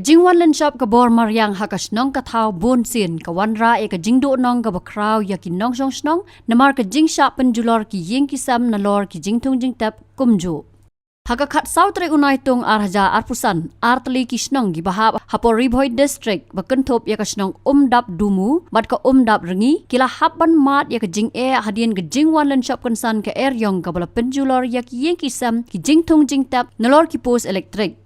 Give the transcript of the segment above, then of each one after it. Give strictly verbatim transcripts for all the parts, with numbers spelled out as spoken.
Jingwan lynshop ka bor mariang ha ka shnong ka thaw bun sien ka wanrah ïa ka jingduhnong kaba khraw ïa ki nongshong shnong namar ka jingshah pynjulor ki ïing ki sem nalor ki jingthung jingtep kumjuh. Ha ka khatsaw tarik u Naitung ar hajar arphew san, artylli ki shnong kiba hap hapoh Ri Bhoi District ba kynthup ïa ka shnong Umdap Dumu bad ka Umdap Rngi ki la hap ban mad ïa ka jingeh hadien ka jingwan lynshop kynsan ka eriong kaba la pynjulor ïa ki ïing ki sem, ki jingthung jingtep nalor ki post elektrik.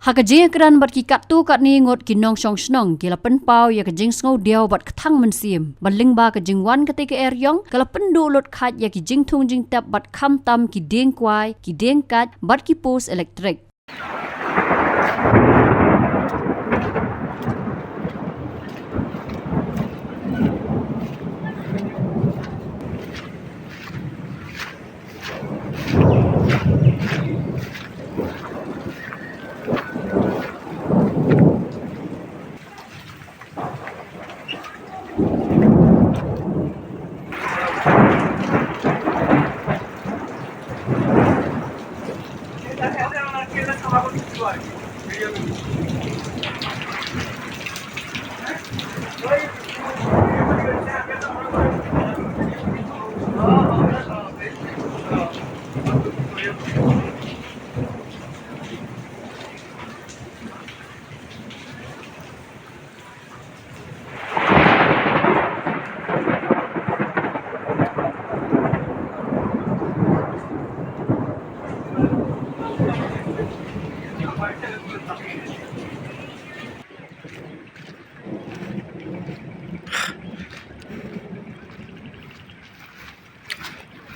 Ha ka jingïakren bad ki katto katne ngut ki nongshong shnong ki la pynpaw ïa ka jingsngewdiaw bad kthang mynsiem ba lyngba ka jingwan katei ka eriong ka la pynduh lut khait ïa ki jingthung jingtep bad khamtam ki dieng kwai, ki dieng kait bad ki post elektrik.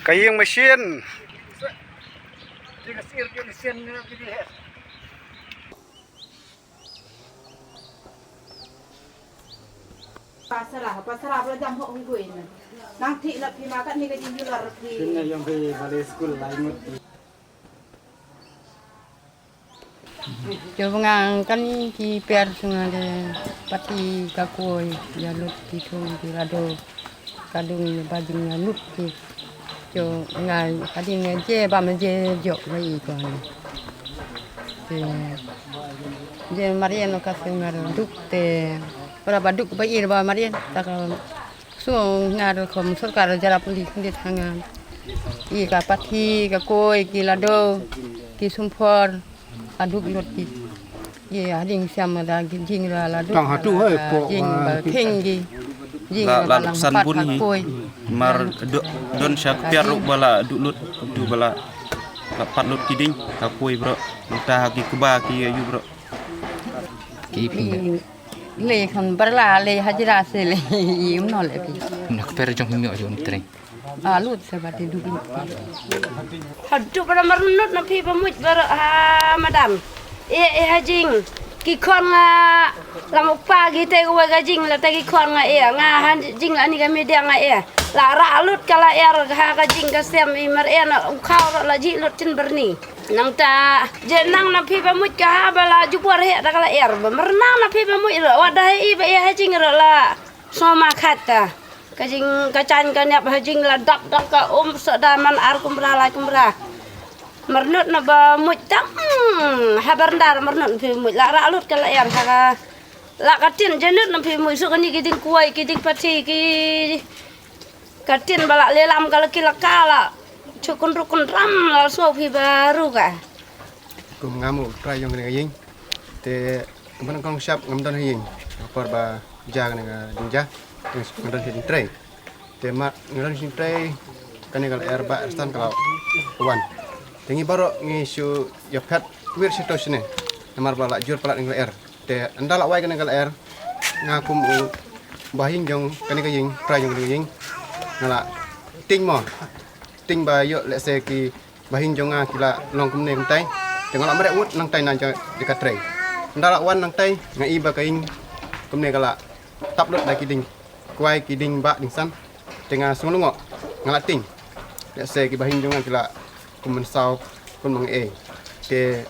Ka ïing machine. Pasara, pasara bala jam hok hong guin. Nang thik la phi ma kat ni ka jing jular phi. Phi na yong phi bale school lai ngut. Jong nga kan ki per sunga de pati ka koi ya lut ki thung ki rado. Ka dung ba jing nga lut ki. Jo nga ka ding je ba me je jok ba i ko. Je je Marian ka se ngar duk te para ba duk ba i ba Marian ta ka so ngar ko sorkar jara puli khndi thanga. I ka pathi ka koi ki lado ki sumphor. Aduk lut ki. Ye, hading siam da ki jing ra la duk. Tang hatu hai ko, jing ah, ba ki kheng ki. Jing la, ra la lang luksan pat bun ha hi. Koi. Mar do-, don sha ka piar ruk ba la duk lut, tu ba la, la pat lut ki ding, ha koi bro. Nta ha ki kba ki yu bro. Ki ping. Le khon bar la le hajira se le. Im no le pi. Nak per jong nyo jong treng. Ah, lut se ba te duk lut. Haduh ba la marnut na phi ba muj ba ha madam. Eh, eh, ha jing. Ki khon nga la muk pa ki te wai ka jing la te ki khon nga eh. Nga ha jing la ni ka media nga eh. La ra lut ka la er ha ka jing ka sem i mar eh na u khaw la ji lut chin berni. Nang ta je nang na phi ba muj ka ha ba la jubor he da ka la er. Ba mar nang na phi ba muj ro wa da he i ba eh ha jing ro la. Soma khat ta. Ka jing ka chan ka niap ha jing la dap dap ka um so da man ar kumra lai kumra. Marnut na ba muj tang. Ha barndar marnut phi muj la ra lut ka la er ha ka. La ka tin jenut na phi muj so ka ni ki ding kuai ki ding pati ki. Ka tin ba la lelam ka la ki la ka la. Chukun rukun ram la so phi ba ru ka. Kum ngam u trai yong kane ka ïing. Te kumba nang kong shap ngam don ha ïing. Por ba ja kane ka ding ja. Te ngam don ha ïing trai. Te ma ngam don ha ïing trai. Kane ka la er ba er stan ka la wan. Te ngi baroh ngi shu ïa phet wir shi to shine. Namar ba la jur palat ngi la er. Te ynda la wai kane ka la er. Nga kum u ba ïing jong kane ka ïing, trai jong kane ka ïing. Nga la ting mo. Ting ba ïoh lehse ki Ba hing jong nga ki la long kumne kumtai. Te nga la mreh wut nangtai na ja de ka trei. Nda la wan nangtai nga i ba ka ing kumne ka la tap lut da ki ding kwai ki ding ba ding san. Te nga sung lungo nga la ting. Ya se ki ba hing jong nga ki la kum mynsaw kum mang e. Te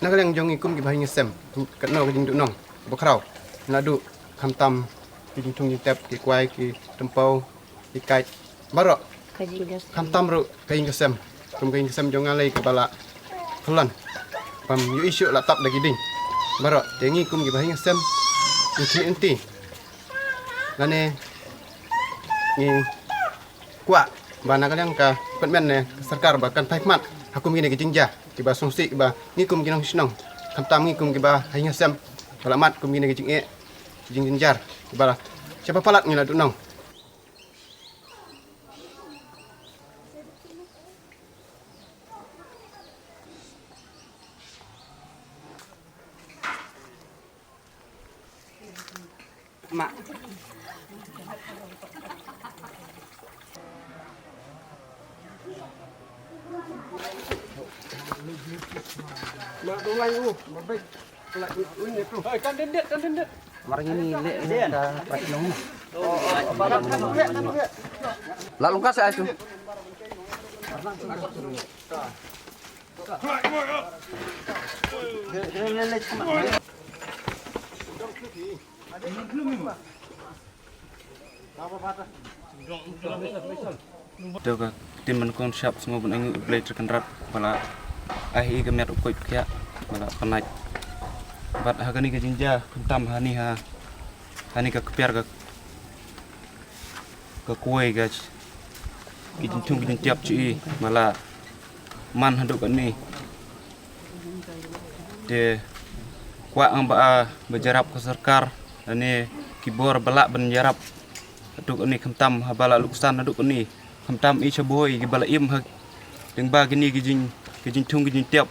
na ka liang jong i kum ki ba hing sem. Ka no ka jing du nong ba kraw. Na du kham tam ki jing thung jing tep ki kwai ki tempau. Ikai baroh. Ka jingkasem. Khamtam ruh ka jingkasem. Kum ka jingkasem jong nga lei kaba la khlon. Bam yu isu la tap da ki ding. Baroh te ngi kum kiba ha ïing ha sem ngi khmih lynti lane ngi kwah ba na ka liang ka department ne ka sorkar ba kan phai khmat ha kum kine ki jingjia kiba sngewsih kiba ngi kum ki nongshong shnong, khamtam ngi kum kiba ha ïing ha sem ba la mad kum kine ki jingeh ki jingjynjar kiba la shaba palat ngi la duh nong. Te ka ktien ban kong shap sngew ban ainguh ïa U Blei Trai Kynrad ba la ai ha i ka met u koit u khiah ba la pynlait. Bad ha kane ka jingjia khamtam hani ha hani ka kper ka ka kuwei ka ki jingthung ki jingtiap jong i ba la man haduh katne. Te kwah nga ba, ah, ba jyrap ka sorkar lane ki bor ba lah ban jyrap haduh katne khamtam haba la lutksan haduh katne khamtam i sha bhoi kiba la im ha lyngba kine ki jing ki jingthung ki jingtiap.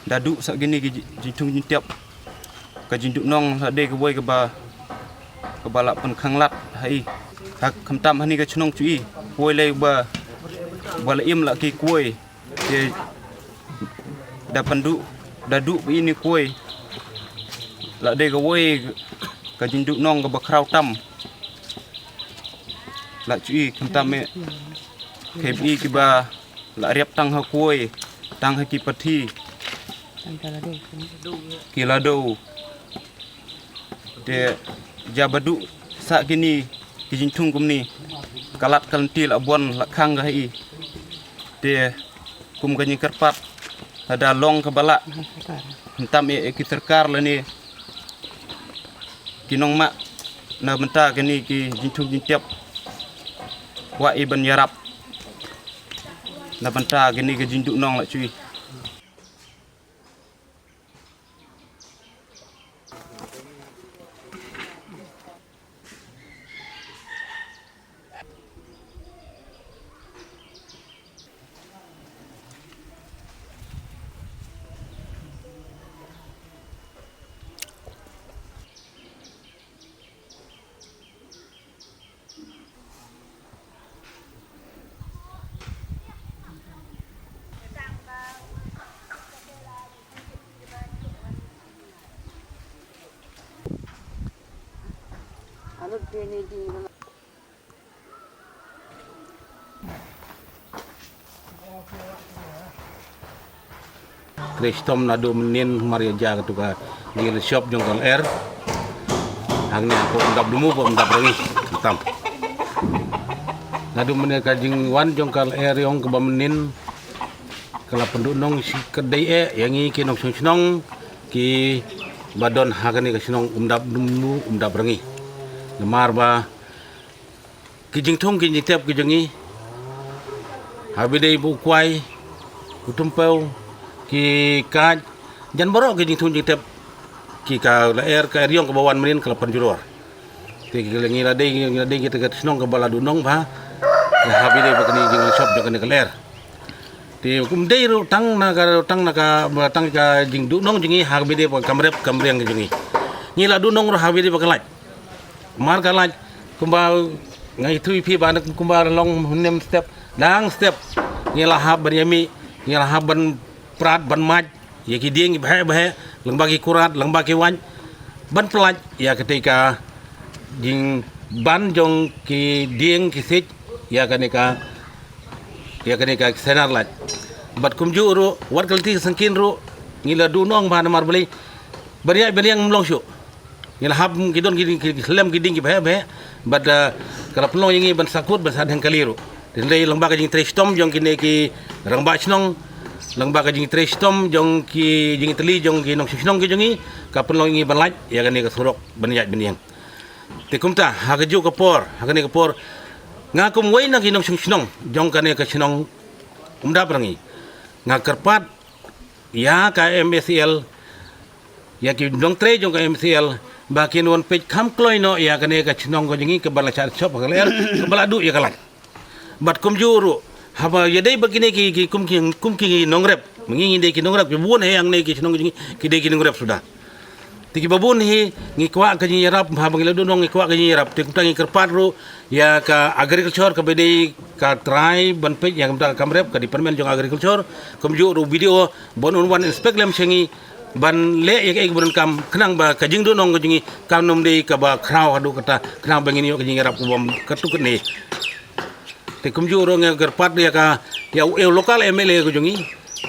Da duh sa kine ki jing- jingthung jingtiap ka jingduhnong la dei kawei kaba kaba la pynkhanglat ha i ha khamtam hani ka chnong jong i. Kawei lei ba ba la im la ki kuwei. Te da pynduh da duh ba ini kuwei la dei kawei ka jingduhnong kaba khraw tam la jong i khamtam eh. Kei ba i kiba la riap tang ha kuwei tang ha ki pathi ki lado. Te ja ba duh sa kini ki jingthung kumni ka lad ka lynti la bun la khang ka ha i. Te kum ka jingkyrpad lada long kaba lah khamtam eh ki sorkar lane ki nongmah na bynta kini ki jingthung jingtiap kwah i ban ïarap na bynta kini ki jingduhnong la jong i. Kristom naduh mynnin mar ïa ja katu ka jingshop jong ka lyer. Hangne ko dap dumu ko dap rangi tam. Naduh mynnin ka jingwan jong ka lyer ïong kaba mynnin ka la pynduhnong shi ka dei eh ïa ngi ki nongshong shnong kiba don ha kane ka shnong Umdap dumu Umdap rangi. Namar ba ki jingthung ki jingtep ki jong ngi ha bidei bu kwai u tumpew ki kaj jan baroh ki jingthung jingtep ki ka lyer ka eriong kaba wan mynnin ka la pynjulor. Te ki la ngi la dei ngi la dei kita ka shnong kaba la duhnong ba ha bidei ba kani jingshop jong kani ka lyer. Te kum dei ruh tang na ka tang na ka tang ka jingduhnong jong ngi ha bidei ba kam rep kam riang jong ngi. Ngi la duhnong ruh ha bidei ba ka lait. Mar ka lait kumba nga ïathuh ïa phi ba kumba long hynnin step dang step ngi la hap ban ïa mih ngi la hap ban prat ban maj ïa ki dieng bheh bheh lyngba ki kurat lyngba ki waiñ ban pynlait ïa katei ka jingban jong ki dieng ki siej ïa kane ka ïa kane ka senar lait. Bad kumjuh ruh wat ka lynti ka sangkin ruh ngi la duhnong ba namar balei ban ïaid ban ïeng ym long shuh. Ngi la hap ki don ki ding ki slem ki ding ki bheh bheh bad ka la pynlong ïa ngi ban sakut ban sa dheng kali ruh. Te hynrei lyngba ka jingtrei shitom jong kine ki rangbah shnong Lyngba ka jingtrei shitom jong ki jingtylli jong ki nongshong shnong ki jong ngi, ka pynlong ïa ngi ban lait ïa kane ka surok ban ïaid ban ïeng. Te kumta ha kajuh ka por, ha kane ka por, nga kum uwei na ki nongshong shnong jong kane ka shnong Umdap Rangli, nga kyrpad ïa ka M S E L, ïa ki nongtrei jong ka M S E L, ba kin wan peit kham kloi noh ïa kane ka shnong ka jong ngi kaba la shah shop ha ka lyer, kaba la duh ïa ka lait. Bad kumjuh ruh, haba ïadei bad kine ki, ki kum ki, kum ki nongrep, ma ngi ngi dei ki nongrep, ki bun hi hangne ki shnong ki, ki dei ki nongrep suda. Te kiba bun hi ngi kwah ka jingïarap, haba ngi la duh nong ngi kwah ka jingïarap. Te kumta ngi kyrpad ruh ïa ka agriculture kaba dei ka trai ban peit ïa kumta ka kam rep, ka department jong agriculture, kumjuh ruh B D O, ban un wan inspect lem sha ngi, ban leh ïa kaei kaba donkam khnang ba ka jingduh nong ka jong ngi kan ym dei kaba khraw haduh katta, khnang ba ngin ïoh ka jingïarap kaba ym katto katne. Te kumjuh ruh nga kyrpad ïa ka, ïa u, ïa u local M L A ka jong ngi,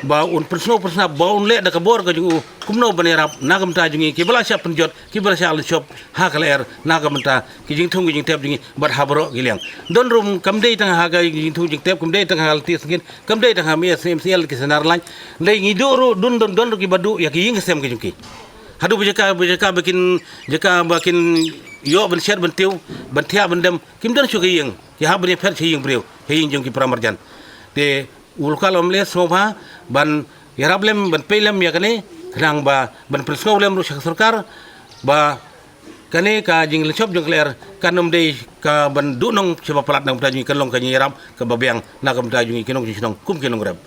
ba un pynsngew pynsnap, ba un leh da ka bor ka jong u kumno ban ïarap na ka bynta jong ngi kiba la shah pynjot, kiba la shah leit shop ha ka lyer, na ka bynta ki jingthung ki jingtep jong ngi bad ha baroh ki liang. Don ruh kam dei tang ha ka jingthung jingtep, kam dei tang ha ka lynti syngkien, kam dei tang ha M S M C L ki snar lain. Dei ngi duh ruh, don, don, don ruh kiba duh ïa ki ïing ki sem ki jong ki. Haduh ba jaka, ba jaka ba kin, jaka ba kin ïoh ban shet ban tiew, ban thiah ban dem, kim don shuh ki ïing, ki hap ban ïapher sha ïing briew, sha ïing jong ki para marjan. Te u local M L A sngewbha ban ïarap lem, ban peit lem ïa kane, khnang ba ban pynsngew lem ruh sha ka sorkar ba kane ka jingleit shop jong ka lyer kan ym dei kaban duh nong shaba palat, na ka bynta jong ngi kan long ka jingïarap kaba biang na ka bynta jong ngi ki nongshong shnong kum ki nongrep.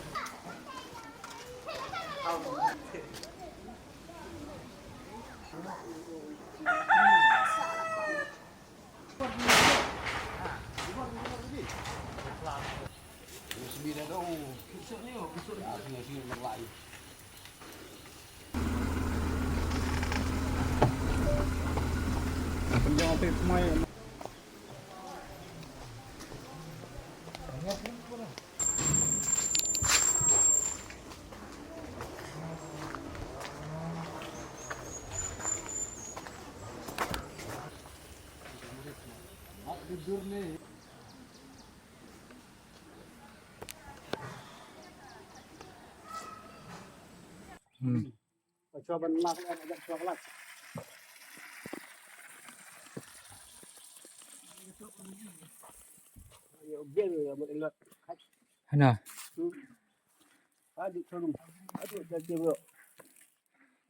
Hana.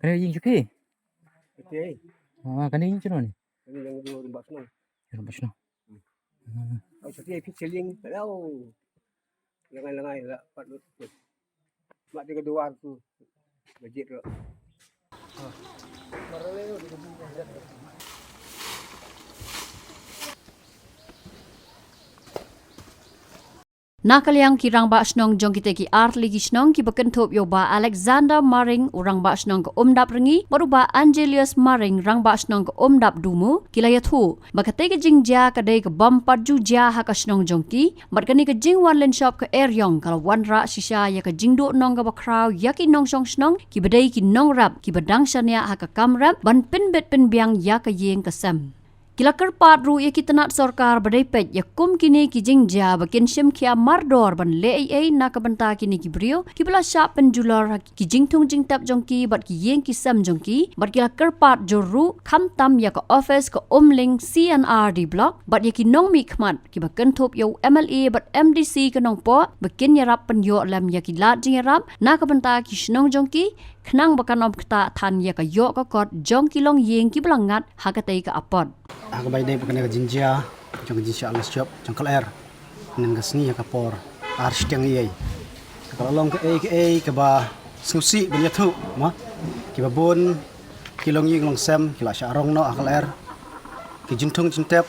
Kane ïing jong phi? Ah, kane ïing jong no ni? Ïing jong no. Hmm. Ai, sa phi, phi shilling, hello. Langai, langai, la, pat lut. Mat di ka duar tu. Bajit lut. Na ka liang ki rangbah shnong jong kita ki artylli ki shnong kiba kynthup ïa u Bah Alexander Maring, u rangbah shnong ka Umdap Rangli, bad u Bah Angelius Maring, rangbah shnong ka Umdap Dumu, ki la ïathuh ba katei ka jingjia ka dei ka bym pat ju jia ha ka shnong jong ki, bad kane ka jingwan leit shop ka eriong ka la wanrah shisha ïa ka jingduh nong kaba khraw ïa ki nongshong shnong kiba dei ki nongrep kiba dang shaniah ha ka kam rep ban pynbit pynbiang ïa ka ïing ka sem. Ki la kyrpad ruh ïa ki tnat sorkar ba dei peit ïa kum kine ki jingjia ba kin shim khia mardor ban leh ei ei na ka bynta kine ki briew kiba la shah pynjulor ha ki jingthung jingtep jong ki bad ki ïing ki sem jong ki, bad ki la kyrpad jur ruh khamtam ïa ka office ka Umling C and R D Block bad ïa ki nongmihkhmat kiba kynthup ïa u M L A bad M D C ka Nongpoh ba kin ïarap pynïoh lem ïa ki lad jingïarap na ka bynta ki shnong jong ki, khnang ba kan ym ktah than ïa ka ïoh ka kot jong ki longïing kiba la ngat ha katei ka apot. Ha kaba ïadei bad kane ka jingjia jong ka jingshah leit shop jong ka lyer, hynnin ka sngi ha ka por ar shiteng eiei, ka la long kaei kaei kaba sngewsih ban ïathuh, ma. Kiba bun ki longïing longsem ki la shah rong noh ha ka lyer, ki jingthung jingtep,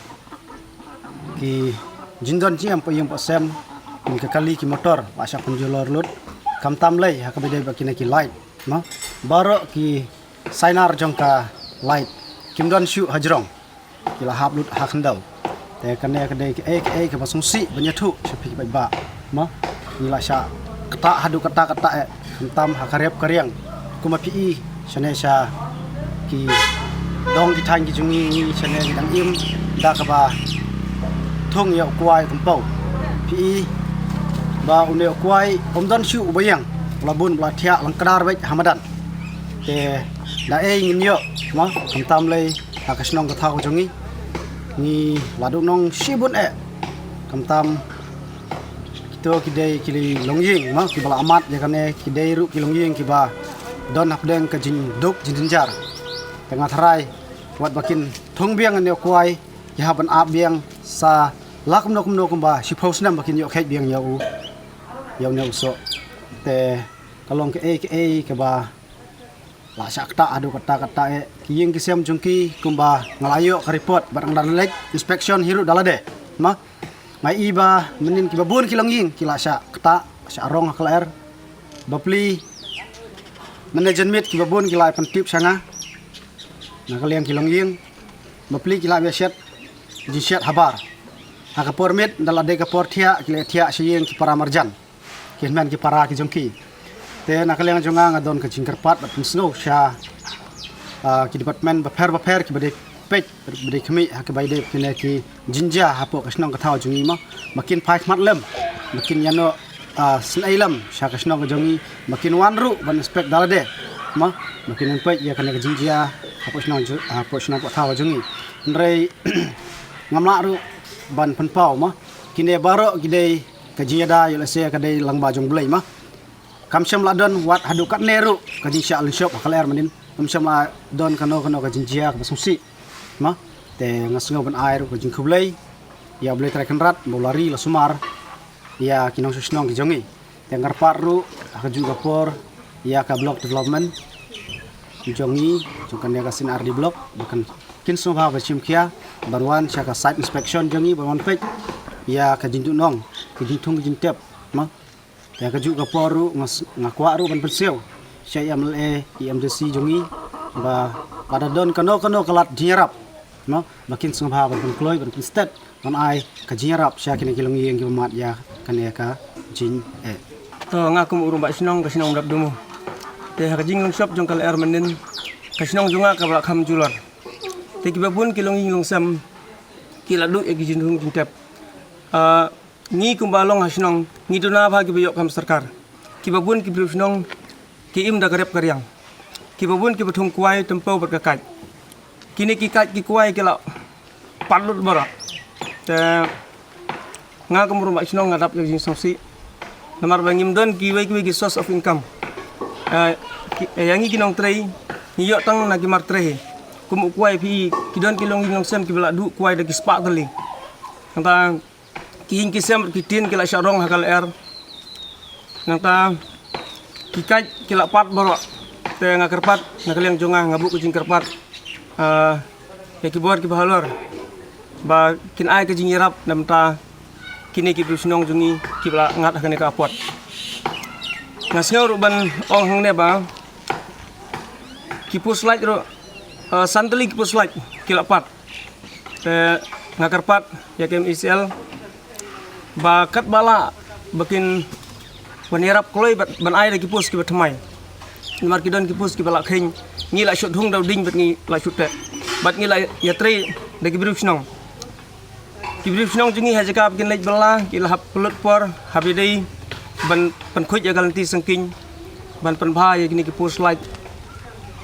ki jingdon jingem poh ïing poh sem, ki kali ki motor la shah pynjulor lut, khamtam lei ha kaba ïadei bad kine ki light, ma. Baroh ki sainar jong ka light kim don shuh hajrong, ki la hap lut ha khyndew. Te kane ka dei kaei kaei kaba sngewsih ban ïathuh sha phi ki paidbah, ma. Ngi la shah ktah haduh katta katta eh, khamtam ha ka rep ka riang. Kumba phi i shane sha ki dong ki thaiñ ki jong ngi, ngi shane ngi dang im da kaba thung ïa u kwai u kympew. Phi i ba une u kwai um don shuh uba ïeng, ba la bun ba la thiah lyngkdar beit ha madan. Te da ei ngin ïoh, mo, khamtam lei ha ka shnong ka thaw ka jong ngi. Ngi la duhnong shibun eh. Khamtam kito ki dei ki longïing, mo, kiba la amat ïa kane, ki dei ruh ki longïing kiba don hapdeng ka jingduk jingjynjar. Te nga tharai wat ba kin thung biang ïa une u kwai, ïa ha ban ap biang sa la kumno kumno kumba shiphew snem ba kin ïoh kheit biang ïa u, ïa une u soh. Te ka long kaei kaei kaba la shah ktah haduh katta katta eh. Ki ïing ki sem jong ki kumba nga la ïoh ka report bad nga la leit inspection hi ruh da lade, mo. Nga i ba mynnin kiba bun ki longïing ki la shah ktah, shah rong ha ka lyer. Bapli mynne janmiet kiba bun ki la pyntip sha nga na ka liang ki longïing. Bapli ki la ïa shet jingshet habar. Ha ka por miet da la dei ka por thiah, ki la thiah sha ïing ki para marjan, ki hynmen ki para ki jong ki. Te na ka liang jong nga, nga don ka jingkyrpad bad pynsngew sha, ah, ki department bapher bapher kiba dei peit, ba dei khmih ha kaba ïadei kine ki jingjia hapoh ka shnong ka thaw jong ngi, mo, ba kin phai khmat lem, ba kin ïano, ah, snei lem sha ka shnong ka jong ngi, ba kin wan ruh ban inspect da lade, mo, ba kin wan peit ïa kane ka jingjia hapoh shnong ju-, hapoh shnong poh thaw ka jong ngi. Hynrei ngam lah ruh ban pynpaw, mo, kine baroh ki dei ka jingïada, ïoh lehse ka dei lyngba jong Blei, mo. Kam shym la don wat haduh katne ruh ka jingshah lynshop ha ka lyer mynnin. Kam shym la don kano kano ka jingjia kaba sngewsih, mo. Te nga sngew ban ai ruh ka jingkhublei ïa U Blei Trai Kynrad ba u la ri la sumar ïa ki nongshong shnong ki jong ngi. Te nga kyrpad ruh ha kajuh ka por ïa ka block development jong ngi, jong kane ka C and R D block, ba kan, kin sngewbha ban shim khia ban wan sha ka site inspection jong ngi, ban wan peit ïa ka jingduhnong, ka jingthung ka jingtep, mo. Te ha kajuh ka por ruh nga s-, nga kwah ruh ban pynsngew sha i M L A, i M D C jong ngi, ba lada don kano kano ka lad jingïarap, mo, ba kin sngewbha ban pynkloi, ban pynsted, ban ai ka jingïarap sha kine ki longïing kiba mad ïa kane ka jingeh. To, nga kum u rangbah shnong ka shnong Mrapdumu. Te ha ka jinglong shop jong ka lyer mynnin, ka shnong jong nga kaba la kham julor. Te kiba bun ki longïing longsem ki la duh ïa ki jingthung jingtep. Ah, ngi kumba long ha shnong ngi duna bha kiba ïoh kam sorkar. Kiba bun ki briew shnong ki im da ka rep ka riang. Kiba bun kiba thung kwai tympew bad ka kait. Kine ki kait ki kwai ki la pat lut baroh. Te nga kum u rangbah shnong nga dap ïa ka jingsngewsih. Namar ba ngim don kiwei kiwei ki source of income. Eh, ki, eh, ïa ngi ki nongtrei ngi ïoh tang na ki mar trei. Kum u kwai phi, ki don ki longïing longsem kiba la duh kwai da ki spah tylli. Nangta ki ïing ki sem ki tin ki la shah rong ha ka lyer. Nangta ki kait ki la pat baroh. Te nga kyrpad na ka liang jong nga, nga buh ka jingkyrpad, ah, ïa ki bor kiba halor ba kin ai ka jingïarap na bynta kine ki briew shnong jong ngi kiba la ngat ha kane ka apot. Nga sngew ruh ban ong hangne ba ki post light ruh, ah, san tylli ki post light ki la pat. Te nga kyrpad ïa ka M E C L ba katba lah ba kin wan ïarap kloi bad ban ai da ki post kiba thymmai. Namar ki don ki post kiba la kheiñ, ngi la shu thung da u dieng bad ngi la shu teh. Bad ngi la ïatrei da ki briew shnong. Ki briew shnong jong ngi ha jaka ba kin leit bylla ki la hap pynlut por haba dei ban pynkhuid ïa ka lynti sangkieñ ban pynbha ïa kine ki post light.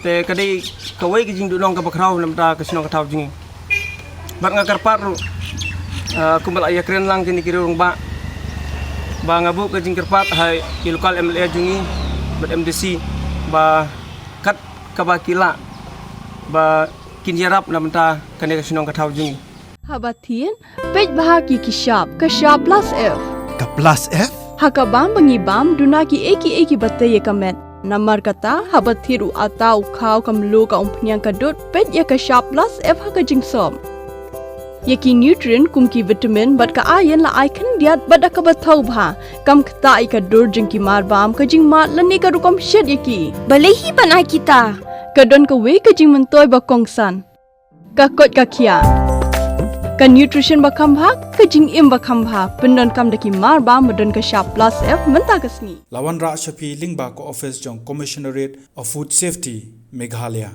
Te ka dei kawei ka jingduhnong kaba khraw na bynta ka shnong ka thaw jong ngi. Bad nga kyrpad ruh, ah, kumba la ïakren lang kine ki riew rangbah, ba nga buh ka jingkyrpad ha i local M L A jong ngi bad M D C ba kat kaba ki lah ba kin ïarap na bynta kane ka shnong ka thaw jong ngi. Haba thied, peit bha ki ki shap, ka shap plus F. Ka plus F? Ha ka bam ba ngi bam, duna kiei kiei kiba tei ïa ka met. Namar kata, haba thied u atta, u khaw, ka mluh, ka umphniang, ka dud, peit ïa ka shap plus F ha ka jingsop. Ïa ki nutrient kum ki vitamin bad ka iron la ai khyndiat bad da kaba thaw bha. Kam ktah ïa ka dur jong ki mar bam, ka jingmad lane ka rukom shet ïa ki. Balei hi ban ai kita? Ka don kawei ka jingmyntoi ba kongsan. Ka koit ka khiah. Ka nutrition ba kham bha, ka jingim ba kham bha, pyndonkam da ki mar bam ba don ka shap plus F mynta ka sngi. La wanrah sha phi lyngba ka office jong Commissionerate of Food Safety, Meghalaya.